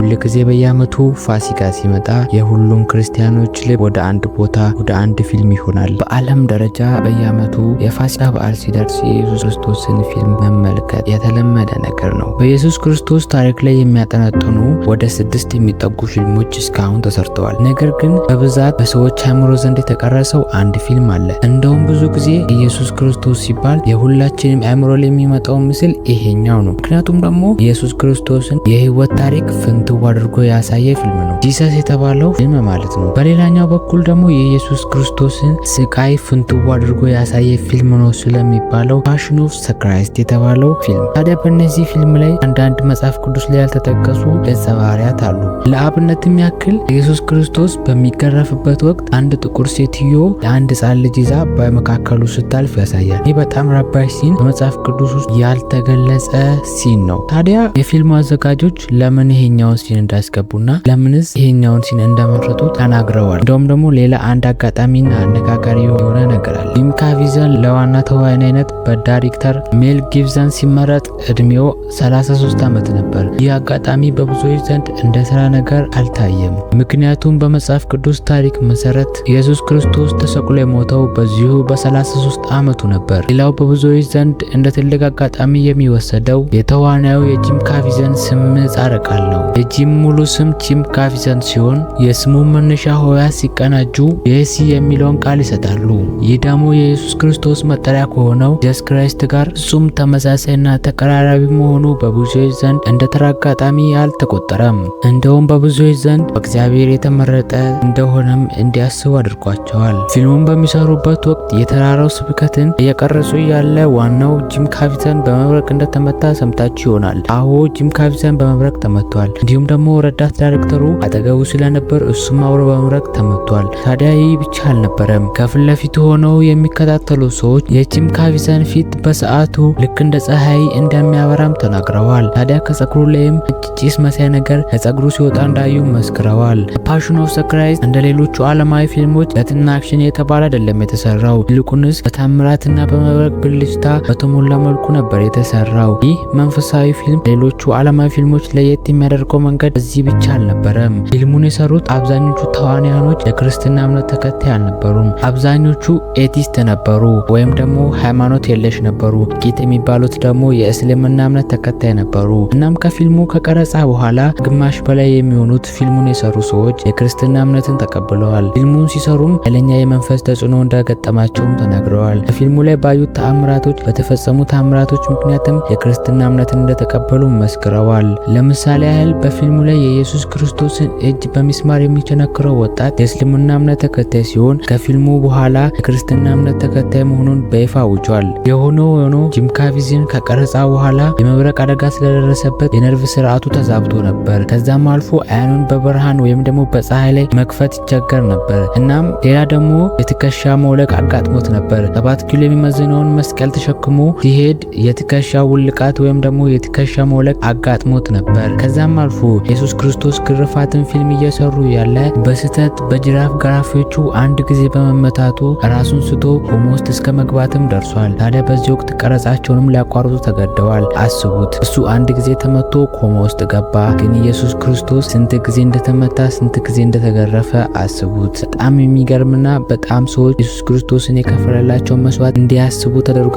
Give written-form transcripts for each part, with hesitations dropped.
ሁልጊዜ በየዓመቱ ፋሲካ ሲመጣ የሁሉም ክርስቲያኖች ልብ ወደ አንድ ቦታ፣ ወደ አንድ ፊልም ይሆናል። በዓለም ደረጃ በየዓመቱ የፋሲካ በዓል ሲደርስ የኢየሱስ ክርስቶስን ፊልም መመልከት የተለመደ ነገር ነው። በኢየሱስ ክርስቶስ ታሪክ ላይ የሚያጠነጥኑ ወደ ስድስት የሚጠጉ ፊልሞች እስካሁን ተሰርተዋል። ነገር ግን በብዛት በሰዎች አእምሮ ዘንድ የተቀረጸው አንድ ፊልም አለ። እንደውም ብዙ ጊዜ ኢየሱስ ክርስቶስ ሲባል የሁላችንም አእምሮ ላይ የሚመጣው ምስል ይሄኛው ነው። ምክንያቱም ደግሞ ኢየሱስ ክርስቶስን የህይወት ታሪክ ፍንትው አድርጎ ያሳየ ፊልም ነው። Jesus የተባለው ፊልም ማለት ነው። በሌላኛው በኩል ደግሞ የኢየሱስ ክርስቶስን ስቃይ ፍንትው አድርጎ ያሳየ ፊልም ነው ስለሚባለው Passion of the Christ የተባለው ፊልም። ታዲያ በእነዚህ ፊልም ላይ አንዳንድ መጽሐፍ ቅዱስ ላይ ያልተጠቀሱ ገጸ ባህሪያት አሉ። ለአብነትም ያክል ኢየሱስ ክርስቶስ በሚገረፍበት ወቅት አንድ ጥቁር ሴትዮ የአንድ ሕፃን ልጅ ይዛ በመካከሉ ስታልፍ ያሳያል። ይህ በጣም ረባሽ scene፣ በመጽሐፍ ቅዱስ ውስጥ ያልተገለጸ scene ነው። ታዲያ የፊልሙ አዘጋጆች ለምን ይሄኛውን scene እንዳስገቡና ለምንስ ይሄኛውን scene እንደመረጡ ተናግረዋል። እንደውም ደግሞ ሌላ አንድ አጋጣሚና አነጋጋሪ የሆነ ነገር አለ። ጂም ካቪዘል ለዋና ተዋናይነት በዳይሬክተር ሜል ጊብሰን ሲመረጥ እድሜው 33 ዓመት ነበር። ይህ አጋጣሚ በብዙዎች ዘንድ እንደ ተራ ነገር አልታየም። ምክንያቱም በመጽሐፍ ቅዱስ ታሪክ መሰረት ኢየሱስ ክርስቶስ ተሰቅሎ የሞተው በዚሁ በ33 ዓመቱ ነበር። ሌላው በብዙዎች ዘንድ እንደ ትልቅ አጋጣሚ የሚወሰደው የተዋናዩ የጂም ካቪዘን ስም ምህጻረ ቃል ነው። የጂም ሙሉ ስም ጂም ካቪዘን ሲሆን የስሙ መነሻ ሆሄያት ሲቀናጁ የ C የሚለውን ቃል ይሰጣሉ። ይህ ደግሞ የኢየሱስ ክርስቶስ መጠሪያ ከሆነው Jesus Christ ጋር ፍጹም ተመሳሳይና ተቀራራቢ መሆኑ በብዙዎች ዘንድ እንደ ተራ አጋጣሚ አልተቆጠረም። እንደውም በብዙዎች ዘንድ በእግዚአብሔር የተመረጠ እንደሆነም እንዲያስቡ አድርጓቸዋል። ፊልሙን በሚሰሩበት ወቅት የተራራው ስብከትን እየቀረጹ ያለ ዋናው ጂም ካቪዘን በመብረቅ እንደተመታ ሰምታችሁ ይሆናል። አዎ፣ ጂም ካቪዘን በመብረቅ ተመቷል። እንዲሁም ደግሞ ረዳት ዳይሬክተሩ አጠገቡ ስለነበር እሱም አብሮ በመብረቅ ተመቷል። ታዲያ ይህ ብቻ አልነበረም። ከፊት ለፊቱ ሆነው የሚከታተሉ ሰዎች የጂም ካቪዘን ፊት በሰዓቱ ልክ እንደ ፀሐይ እንደሚያበራም ተናግረዋል። ታዲያ ከጸጉሩ ላይም ነጭ ጭስ መሳይ ነገር ከጸጉሩ ሲወጣ እንዳዩ መስክረዋል። Passion of the Christ እንደ ሌሎቹ ዓለማዊ ፊልሞች ለትና action የተባለ አይደለም የተሰራው። ይልቁንስ በታምራትና በመብረቅ ብልጭታ በተሞላ መልኩ ነበር የተሰራው። ይህ መንፈሳዊ ፊልም ሌሎቹ ዓለማዊ ፊልሞች ለየት የሚያደርገው መንገድ በዚህ ብቻ አልነበረም። ፊልሙን የሰሩት አብዛኞቹ ተዋንያኖች የክርስትና እምነት ተከታይ አልነበሩም። አብዛኞቹ atheist ነበሩ ወይም ደግሞ ሃይማኖት የለሽ ነበሩ። ጥቂት የሚባሉት ደግሞ የእስልምና እምነት ተከታይ ነበሩ። እናም ከፊልሙ ከቀረጻ በኋላ ግማሽ በላይ የሚሆኑት ፊልሙን የሰሩ ሰዎች የክርስትና እምነትን ተቀብለዋል። ፊልሙን ሲሰሩም ኃይለኛ የመንፈስ ተጽዕኖ እንደገጠማቸውም ተናግረዋል። በፊልሙ ላይ ባዩት ተአምራቶች፣ በተፈጸሙ ተአምራቶች ምክንያትም የክርስትና እምነትን እንደተቀበሉ መስክረዋል። ለምሳሌ ያህል በፊልሙ ላይ የኢየሱስ ክርስቶስን እጅ በሚስማር የሚቸነክረው ወጣት የእስልምና እምነት ተከታይ ሲሆን ከፊልሙ በኋላ የክርስትና እምነት ተከታይ መሆኑን በይፋ አውጇል። የሆነ ሆኖ ጂም ካቪዝን ከቀረጻ በኋላ የመብረቅ አደጋ ስለደረሰበት የነርቭ ስርዓቱ ተዛብቶ ነበር። ከዛም አልፎ አይኑን በብርሃን ወይም ደግሞ በፀሐይ ላይ መክፈት ይቸገር ነበር። እናም ሌላ ደግሞ የትከሻ መውለቅ አጋጥሞት ነበር። 7 ኪሎ የሚመዝነውን መስቀል ተሸክሞ ሲሄድ የትከሻ ውልቃት ወይም ደግሞ የትከሻ መውለቅ አጋጥሞት ነበር። ከዛም አልፎ ኢየሱስ ክርስቶስ ግርፋትን ፊልም እየሰሩ ያለ በስህተት በጅራፍ ገራፊዎቹ አንድ ጊዜ በመመታቱ ራሱን ስቶ ኮማ ውስጥ እስከ መግባትም ደርሷል። ታዲያ በዚህ ወቅት ቀረጻቸውንም ሊያቋርጡ ተገደዋል። አስቡት፣ እሱ አንድ ጊዜ ተመቶ ኮማ ውስጥ ገባ። ግን ኢየሱስ ክርስቶስ ስንት ጊዜ እንደተመታ፣ ስንት ጊዜ እንደተገረፈ አስቡት። በጣም የሚገርምና በጣም ሰዎች ኢየሱስ ክርስቶስን የከፈለላቸውን መስዋዕት እንዲያስቡ ተደርጎ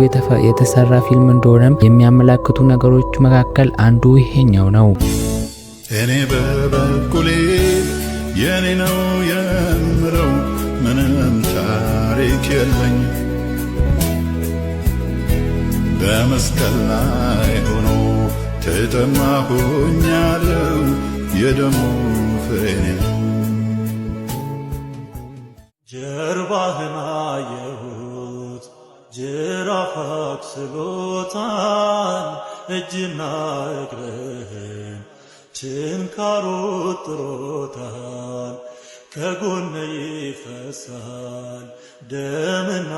የተሰራ ፊልም እንደሆነም የሚያመላክቱ ነገሮች መካከል አንዱ ይሄኛው ነው። እኔ በበኩሌ የኔ ነው የምለው ምንም ታሪክ የለኝ። በመስቀል ላይ ሆኖ ተጠማሁኝ ያለው የደሙ ፍሬ ነኝ። ጀርባህን አየሁት፣ ጅራፍ አቁስሎታል፣ እጅና እግርህን ችንካሩ ጥሮታል። ከጎን ይፈሳል ደምና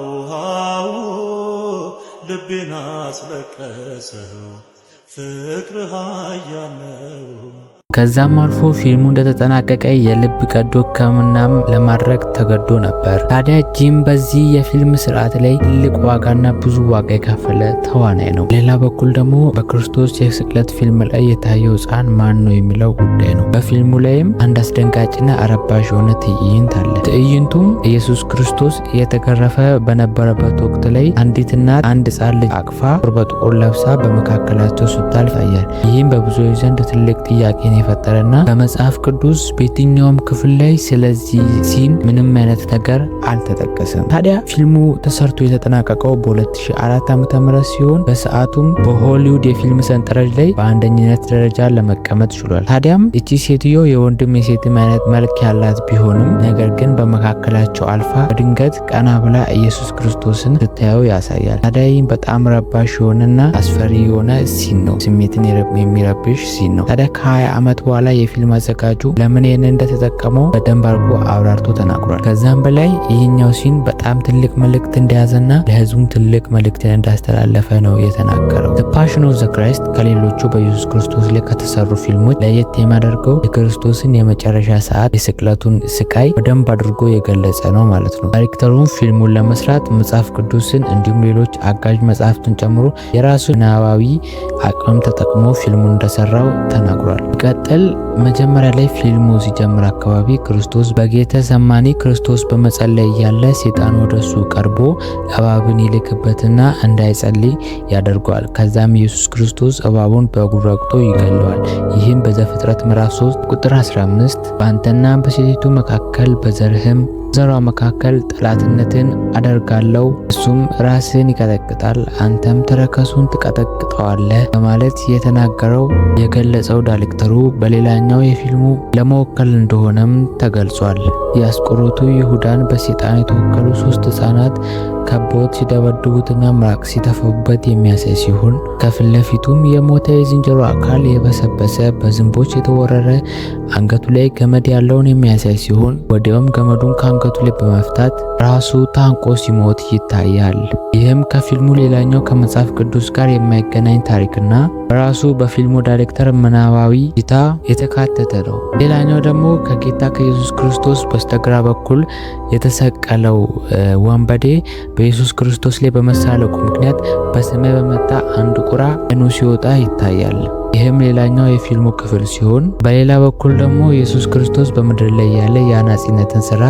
ውሃው፣ ልቤን አስለቀሰው፣ ፍቅርህ ኃያል ነው። ከዛም አልፎ ፊልሙ እንደተጠናቀቀ የልብ ቀዶ ሕክምናም ለማድረግ ተገዶ ነበር። ታዲያ ጂም በዚህ የፊልም ስርዓት ላይ ትልቅ ዋጋና ብዙ ዋጋ የከፈለ ተዋናይ ነው። ሌላ በኩል ደግሞ በክርስቶስ የስቅለት ፊልም ላይ የታየው ሕፃን ማን ነው የሚለው ጉዳይ ነው። በፊልሙ ላይም አንድ አስደንጋጭና አረባሽ የሆነ ትዕይንት አለ። ትዕይንቱም ኢየሱስ ክርስቶስ እየተገረፈ በነበረበት ወቅት ላይ አንዲት እናት አንድ ሕፃን ልጅ አቅፋ ጥቁር በጥቁር ለብሳ በመካከላቸው ስታልፍ ይታያል። ይህም በብዙዎች ዘንድ ትልቅ ጥያቄን የፈጠረና በመጽሐፍ ቅዱስ በየትኛውም ክፍል ላይ ስለዚህ scene ምንም አይነት ነገር አልተጠቀሰም። ታዲያ ፊልሙ ተሰርቶ የተጠናቀቀው በ2004 ዓ.ም ሲሆን በሰዓቱም በሆሊውድ የፊልም ሰንጠረዥ ላይ በአንደኝነት ደረጃ ለመቀመጥ ችሏል። ታዲያም እቺ ሴትዮ የወንድም የሴትም አይነት መልክ ያላት ቢሆንም ነገር ግን በመካከላቸው አልፋ በድንገት ቀና ብላ ኢየሱስ ክርስቶስን ስታየው ያሳያል። ታዲያ ይህም በጣም ረባሽ የሆነና አስፈሪ የሆነ scene ነው። ስሜትን የሚረብሽ scene ነው። ታዲያ ከ20 ዓመት በኋላ የፊልም አዘጋጁ ለምን ይህንን እንደተጠቀመው በደንብ አድርጎ አብራርቶ ተናግሯል። ከዛም በላይ ይህኛው scene በጣም ትልቅ መልእክት እንደያዘና ለህዝቡም ትልቅ መልእክትን እንዳስተላለፈ ነው የተናገረው። The Passion of the Christ ከሌሎቹ በኢየሱስ ክርስቶስ ላይ ከተሰሩ ፊልሞች ለየት የሚያደርገው የክርስቶስን የመጨረሻ ሰዓት የስቅለቱን ስቃይ በደንብ አድርጎ የገለጸ ነው ማለት ነው። ዳይሬክተሩም ፊልሙን ለመስራት መጽሐፍ ቅዱስን እንዲሁም ሌሎች አጋዥ መጽሐፍትን ጨምሮ የራሱን ምናባዊ አቅምም ተጠቅሞ ፊልሙን እንደሰራው ተናግሯል። ሲቀጥል መጀመሪያ ላይ ፊልሙ ሲጀምር አካባቢ ክርስቶስ በጌተ ሰማኒ ክርስቶስ በመጸለይ እያለ ሴጣን ወደ እሱ ቀርቦ እባብን ይልክበትና እንዳይጸልይ ያደርገዋል። ከዛም ኢየሱስ ክርስቶስ እባቡን በእግሩ ረግጦ ይገለዋል። ይህም በዘፍጥረት ምዕራፍ 3 ቁጥር 15 በአንተና በሴቲቱ መካከል በዘርህም ዘሯ መካከል ጠላትነትን አደርጋለሁ፣ እሱም ራስህን ይቀጠቅጣል፣ አንተም ተረከዙን ትቀጠቅጠዋለህ በማለት የተናገረው የገለጸው ዳይሬክተሩ በሌላኛው የፊልሙ ለመወከል እንደሆነም ተገልጿል። የአስቆሮቱ ይሁዳን በሰይጣን የተወከሉ ሶስት ህጻናት ከቦት ሲደበድቡትና ምራቅ ሲተፉበት የሚያሳይ ሲሆን ከፊት ለፊቱም የሞተ የዝንጀሮ አካል የበሰበሰ በዝንቦች የተወረረ አንገቱ ላይ ገመድ ያለውን የሚያሳይ ሲሆን ወዲያውም ገመዱን ከአንገቱ ላይ በመፍታት ራሱ ታንቆ ሲሞት ይታያል። ይህም ከፊልሙ ሌላኛው ከመጽሐፍ ቅዱስ ጋር የማይገናኝ ታሪክና በራሱ በፊልሙ ዳይሬክተር ምናባዊ እይታ የተካተተ ነው። ሌላኛው ደግሞ ከጌታ ከኢየሱስ ክርስቶስ በስተግራ በኩል የተሰቀለው ወንበዴ በኢየሱስ ክርስቶስ ላይ በመሳለቁ ምክንያት በሰማይ በመጣ አንድ ቁራ ዓይኑ ሲወጣ ይታያል። ይህም ሌላኛው የፊልሙ ክፍል ሲሆን በሌላ በኩል ደግሞ ኢየሱስ ክርስቶስ በምድር ላይ ያለ የአናጺነትን ስራ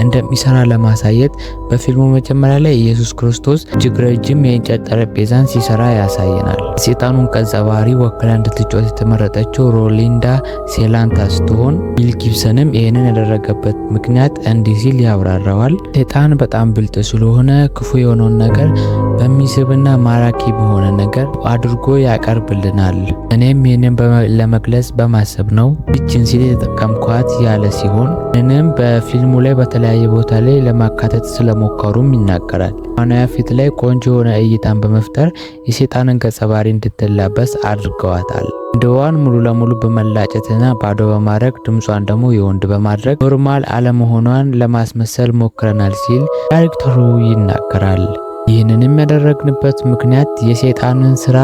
እንደሚሰራ ለማሳየት በፊልሙ መጀመሪያ ላይ ኢየሱስ ክርስቶስ እጅግ ረጅም የእንጨት ጠረጴዛን ሲሰራ ያሳየናል። የሰይጣኑን ገጸ ባህሪ ወክላ እንድትጫወት የተመረጠችው ሮሊንዳ ሴላንታ ስትሆን ሜል ጊብሰንም ይህንን ያደረገበት ምክንያት እንዲህ ሲል ያብራራዋል። ሰይጣን በጣም ብልጥ ስለሆነ ክፉ የሆነውን ነገር በሚስብና ማራኪ በሆነ ነገር አድርጎ ያቀርብልናል። እኔም ይህንን ለመግለጽ በማሰብ ነው ይችን ሲል የተጠቀምኳት ያለ ሲሆን ይህንም በፊልሙ ላይ በተለያየ ቦታ ላይ ለማካተት ስለሞከሩም ይናገራል። ዋናያ ፊት ላይ ቆንጆ የሆነ እይታን በመፍጠር የሰይጣንን ገጸ ባህሪ እንድትላበስ አድርገዋታል። ወንድዋን ሙሉ ለሙሉ በመላጨትና ባዶ በማድረግ ድምጿን ደግሞ የወንድ በማድረግ normal አለመሆኗን ለማስመሰል ሞክረናል ሲል ዳይሬክተሩ ይናገራል። ይህንንም ያደረግንበት ምክንያት የሰይጣንን ስራ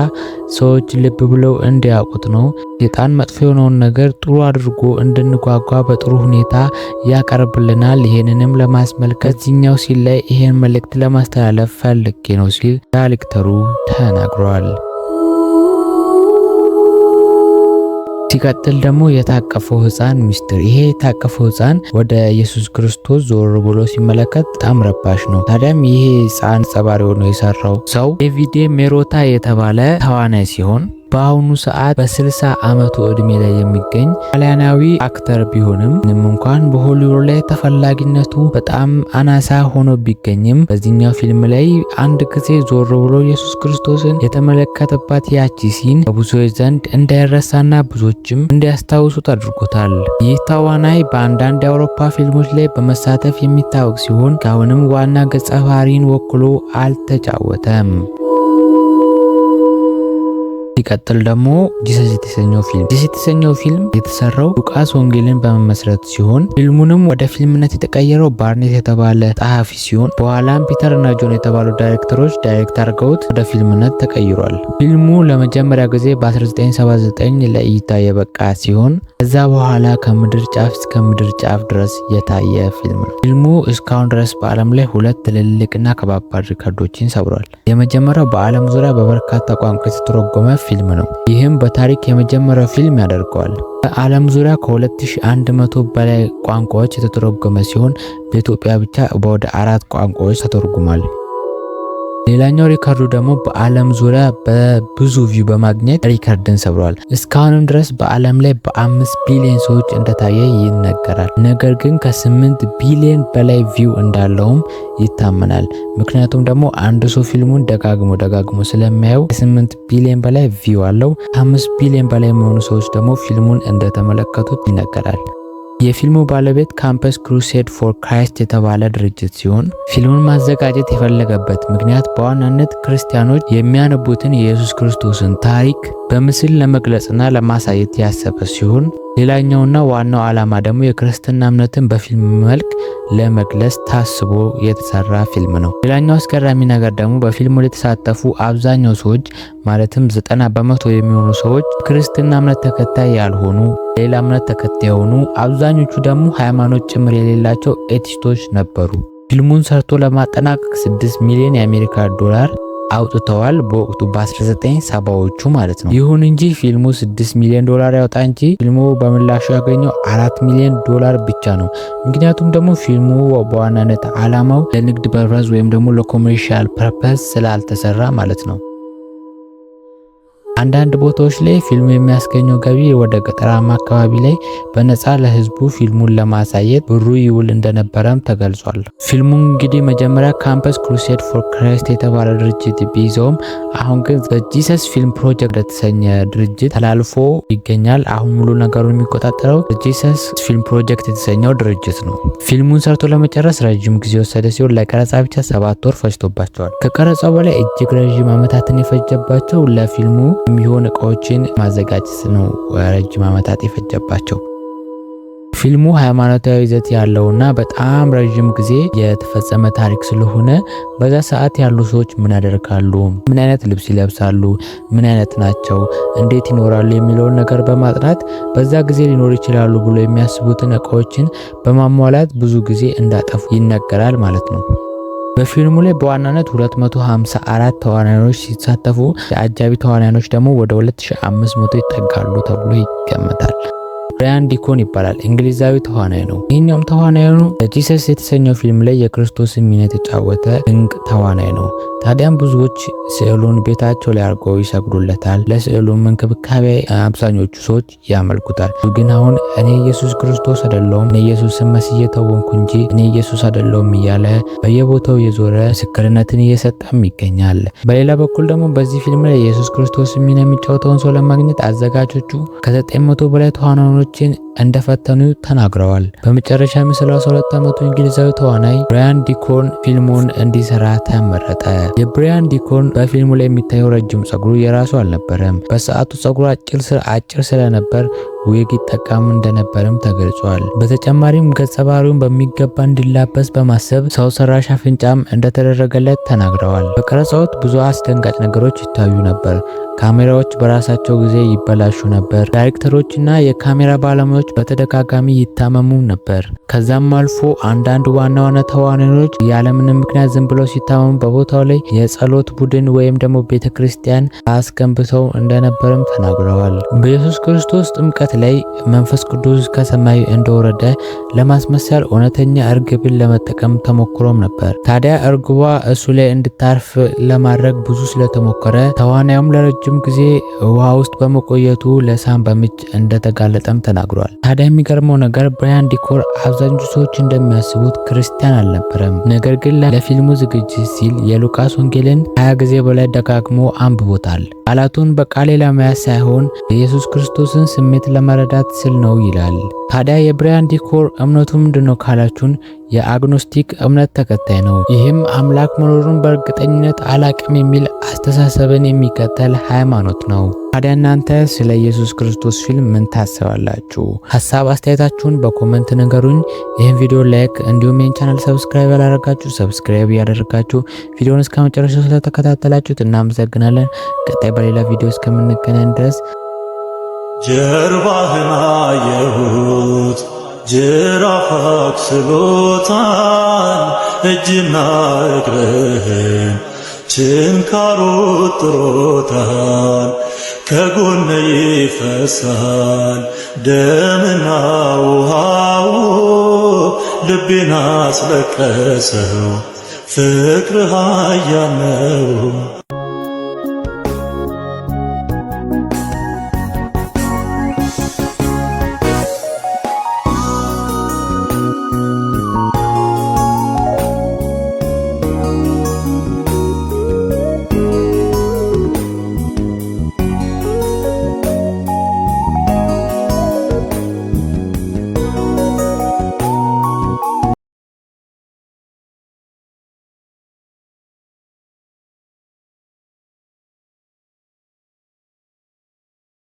ሰዎች ልብ ብለው እንዲያውቁት ነው። ሰይጣን መጥፎ የሆነውን ነገር ጥሩ አድርጎ እንድንጓጓ በጥሩ ሁኔታ ያቀርብልናል። ይህንንም ለማስመልከት እዚህኛው ሲል ላይ ይህን መልእክት ለማስተላለፍ ፈልጌ ነው ሲል ዳይሬክተሩ ተናግሯል። ሲቀጥል ደግሞ የታቀፈው ህፃን ሚስጥር። ይሄ የታቀፈው ህፃን ወደ ኢየሱስ ክርስቶስ ዞር ብሎ ሲመለከት በጣም ረባሽ ነው። ታዲያም ይሄ ህፃን ጸባሪ ሆኖ የሰራው ሰው ዴቪዴ ሜሮታ የተባለ ተዋናይ ሲሆን በአሁኑ ሰዓት በ60 ዓመቱ ዕድሜ ላይ የሚገኝ ጣሊያናዊ actor ቢሆንም ምንም እንኳን በሆሊውድ ላይ ተፈላጊነቱ በጣም አናሳ ሆኖ ቢገኝም በዚህኛው ፊልም ላይ አንድ ጊዜ ዞር ብሎ ኢየሱስ ክርስቶስን የተመለከተባት ያቺ scene በብዙዎች ዘንድ እንዳይረሳና ብዙዎችም እንዲያስታውሱት አድርጎታል። ይህ ተዋናይ በአንዳንድ የአውሮፓ ፊልሞች ላይ በመሳተፍ የሚታወቅ ሲሆን እስካሁንም ዋና ገጸ ባህሪን ወክሎ አልተጫወተም። ሲቀጥል ደግሞ Jesus የተሰኘው ፊልም። Jesus የተሰኘው ፊልም የተሰራው ሉቃስ ወንጌልን በመመስረት ሲሆን ፊልሙንም ወደ ፊልምነት የተቀየረው ባርኔት የተባለ ጸሐፊ ሲሆን በኋላም ፒተር እና ጆን የተባሉ ዳይሬክተሮች direct አድርገውት ወደ ፊልምነት ተቀይሯል። ፊልሙ ለመጀመሪያ ጊዜ በ1979 ለእይታ የበቃ ሲሆን ከዛ በኋላ ከምድር ጫፍ እስከ ምድር ጫፍ ድረስ የታየ ፊልም ነው። ፊልሙ እስካሁን ድረስ በዓለም ላይ ሁለት ትልልቅና ከባባድ ሪከርዶችን ሰብሯል። የመጀመሪያው በዓለም ዙሪያ በበርካታ ቋንቋ የተተረጎመ ፊልም ነው። ይህም በታሪክ የመጀመሪያው ፊልም ያደርገዋል። በዓለም ዙሪያ ከ2100 በላይ ቋንቋዎች የተተረጎመ ሲሆን በኢትዮጵያ ብቻ ወደ 4 ቋንቋዎች ተተርጉሟል። ሌላኛው ሪከርዱ ደግሞ በዓለም ዙሪያ በብዙ view በማግኘት ሪከርድን ሰብሯል። እስካሁንም ድረስ በዓለም ላይ በ5 ቢሊዮን ሰዎች እንደታየ ይነገራል። ነገር ግን ከ8 ቢሊዮን በላይ view እንዳለውም ይታመናል። ምክንያቱም ደግሞ አንድ ሰው ፊልሙን ደጋግሞ ደጋግሞ ስለሚያየው ከ8 ቢሊዮን በላይ view አለው። ከ5 ቢሊዮን በላይ የሚሆኑ ሰዎች ደግሞ ፊልሙን እንደተመለከቱት ይነገራል። የፊልሙ ባለቤት Campus Crusade for Christ የተባለ ድርጅት ሲሆን ፊልሙን ማዘጋጀት የፈለገበት ምክንያት በዋናነት ክርስቲያኖች የሚያነቡትን የኢየሱስ ክርስቶስን ታሪክ በምስል ለመግለጽና ለማሳየት ያሰበ ሲሆን ሌላኛውና ዋናው ዓላማ ደግሞ የክርስትና እምነትን በፊልም መልክ ለመግለጽ ታስቦ የተሰራ ፊልም ነው። ሌላኛው አስገራሚ ነገር ደግሞ በፊልሙ ላይ የተሳተፉ አብዛኛው ሰዎች ማለትም 90% የሚሆኑ ሰዎች ክርስትና እምነት ተከታይ ያልሆኑ፣ ሌላ እምነት ተከታይ የሆኑ፣ አብዛኞቹ ደግሞ ሃይማኖት ጭምር የሌላቸው atheist ኦች ነበሩ። ፊልሙን ሰርቶ ለማጠናቀቅ 6 ሚሊዮን የአሜሪካ ዶላር አውጥተዋል። በወቅቱ በ1970ዎቹ ማለት ነው። ይሁን እንጂ ፊልሙ 6 ሚሊዮን ዶላር ያውጣ እንጂ ፊልሙ በምላሹ ያገኘው 4 ሚሊዮን ዶላር ብቻ ነው። ምክንያቱም ደግሞ ፊልሙ በዋናነት ዓላማው ለንግድ purpose ወይም ደግሞ ለ commercial purpose ስላልተሰራ ማለት ነው። አንዳንድ ቦታዎች ላይ ፊልሙ የሚያስገኘው ገቢ ወደ ገጠራማ አካባቢ ላይ በነፃ ለህዝቡ ፊልሙን ለማሳየት ብሩ ይውል እንደነበረም ተገልጿል። ፊልሙ እንግዲህ መጀመሪያ Campus Crusade for Christ የተባለ ድርጅት ቢይዘውም አሁን ግን Jesus Film Project የተሰኘ ድርጅት ተላልፎ ይገኛል። አሁን ሙሉ ነገሩን የሚቆጣጠረው Jesus Film Project የተሰኘው ድርጅት ነው። ፊልሙን ሰርቶ ለመጨረስ ረዥም ጊዜ የወሰደ ሲሆን ለቀረጻ ብቻ 7 ወር ፈጅቶባቸዋል። ከቀረጻው በላይ እጅግ ረዥም ዓመታትን የፈጀባቸው ለፊልሙ የሚሆን እቃዎችን ማዘጋጀት ነው ረጅም ዓመታት የፈጀባቸው። ፊልሙ ሃይማኖታዊ ይዘት ያለውና በጣም ረዥም ጊዜ የተፈጸመ ታሪክ ስለሆነ በዛ ሰዓት ያሉ ሰዎች ምን ያደርጋሉ፣ ምን አይነት ልብስ ይለብሳሉ፣ ምን አይነት ናቸው፣ እንዴት ይኖራሉ የሚለውን ነገር በማጥናት በዛ ጊዜ ሊኖር ይችላሉ ብሎ የሚያስቡትን እቃዎችን በማሟላት ብዙ ጊዜ እንዳጠፉ ይነገራል ማለት ነው። በፊልሙ ላይ በዋናነት 254 ተዋናዮች ሲሳተፉ የአጃቢ ተዋናዮች ደግሞ ወደ 2500 ይጠጋሉ ተብሎ ይገመታል። ብራያን ዲኮን ይባላል። እንግሊዛዊ ተዋናይ ነው። ይህኛውም ተዋናዩ Jesus የተሰኘው ፊልም ላይ የክርስቶስን ሚና የተጫወተ ድንቅ ተዋናይ ነው። ታዲያም ብዙዎች ስዕሉን ቤታቸው ላይ አድርገው ይሰግዱለታል። ለስዕሉም እንክብካቤ አብዛኞቹ ሰዎች ያመልኩታል። ግን አሁን እኔ ኢየሱስ ክርስቶስ አይደለሁም፣ እኔ ኢየሱስን መስዬ ተወንኩ እንጂ እኔ ኢየሱስ አይደለሁም እያለ በየቦታው የዞረ ምስክርነትን እየሰጠም ይገኛል። በሌላ በኩል ደግሞ በዚህ ፊልም ላይ ኢየሱስ ክርስቶስ ሚና የሚጫወተውን ሰው ለማግኘት አዘጋጆቹ ከ900 በላይ ተዋናዮችን እንደፈተኑ ተናግረዋል። በመጨረሻም የ32 ዓመቱ እንግሊዛዊ ተዋናይ ብራያን ዲኮን ፊልሙን እንዲሰራ ተመረጠ። የብራያን ዲኮን በፊልሙ ላይ የሚታየው ረጅም ጸጉሩ የራሱ አልነበረም። በሰዓቱ ጸጉሩ አጭር ስለነበር ዊግ ይጠቀም እንደነበርም ተገልጿል። በተጨማሪም ገጸ ባህሪውን በሚገባ እንዲላበስ በማሰብ ሰው ሰራሽ አፍንጫም እንደተደረገለት ተናግረዋል። በቀረጻው ወቅት ብዙ አስደንጋጭ ነገሮች ይታዩ ነበር። ካሜራዎች በራሳቸው ጊዜ ይበላሹ ነበር። ዳይሬክተሮችና የካሜራ ባለሙያዎች በተደጋጋሚ ይታመሙ ነበር። ከዛም አልፎ አንዳንድ ዋና ዋና ተዋናዮች ያለምንም ምክንያት ዝም ብለው ሲታመሙ በቦታው ላይ የጸሎት ቡድን ወይም ደግሞ ቤተክርስቲያን አስገንብተው እንደነበርም ተናግረዋል። በኢየሱስ ክርስቶስ ጥምቀት ላይ መንፈስ ቅዱስ ከሰማይ እንደወረደ ለማስመሰል እውነተኛ እርግብን ለመጠቀም ተሞክሮም ነበር። ታዲያ እርግቧ እሱ ላይ እንድታርፍ ለማድረግ ብዙ ስለተሞከረ ተዋናዩም ለረጅም ጊዜ ውሃ ውስጥ በመቆየቱ ለሳምባ ምች እንደተጋለጠም ተናግሯል። ታዲያ የሚገርመው ነገር ብራያን ዲኮር አብዛኞቹ ሰዎች እንደሚያስቡት ክርስቲያን አልነበረም። ነገር ግን ለፊልሙ ዝግጅት ሲል የሉቃስ ወንጌልን 20 ጊዜ በላይ ደጋግሞ አንብቦታል። ቃላቱን በቃሌ ለመያዝ ሳይሆን የኢየሱስ ክርስቶስን ስሜት ለመረዳት ስል ነው ይላል። ታዲያ የብራያን ዲኮር እምነቱ ምንድነው ካላችሁን የአግኖስቲክ እምነት ተከታይ ነው። ይህም አምላክ መኖሩን በእርግጠኝነት አላቅም የሚል አስተሳሰብን የሚከተል ሃይማኖት ነው። ታዲያ እናንተ ስለ ኢየሱስ ክርስቶስ ፊልም ምን ታስባላችሁ? ሀሳብ አስተያየታችሁን በ comment ንገሩኝ። ይህን ቪዲዮ like እንዲሁም ይህን channel subscribe ያላደረጋችሁ subscribe እያደረጋችሁ ቪዲዮውን እስከ መጨረሻው ስለተከታተላችሁት እናመሰግናለን። ቀጣይ በሌላ ቪዲዮ እስከምንገናኝ ድረስ። ጀርባህን አየሁት፣ ጅራፍ አክስሎታል፣ እጅና እግርህን ችንካሩ ጥሮታል። ከጎን ይፈሳል ደምና ውሃው፣ ልቤን አስለቀሰው፣ ፍቅር ኃያል ነው።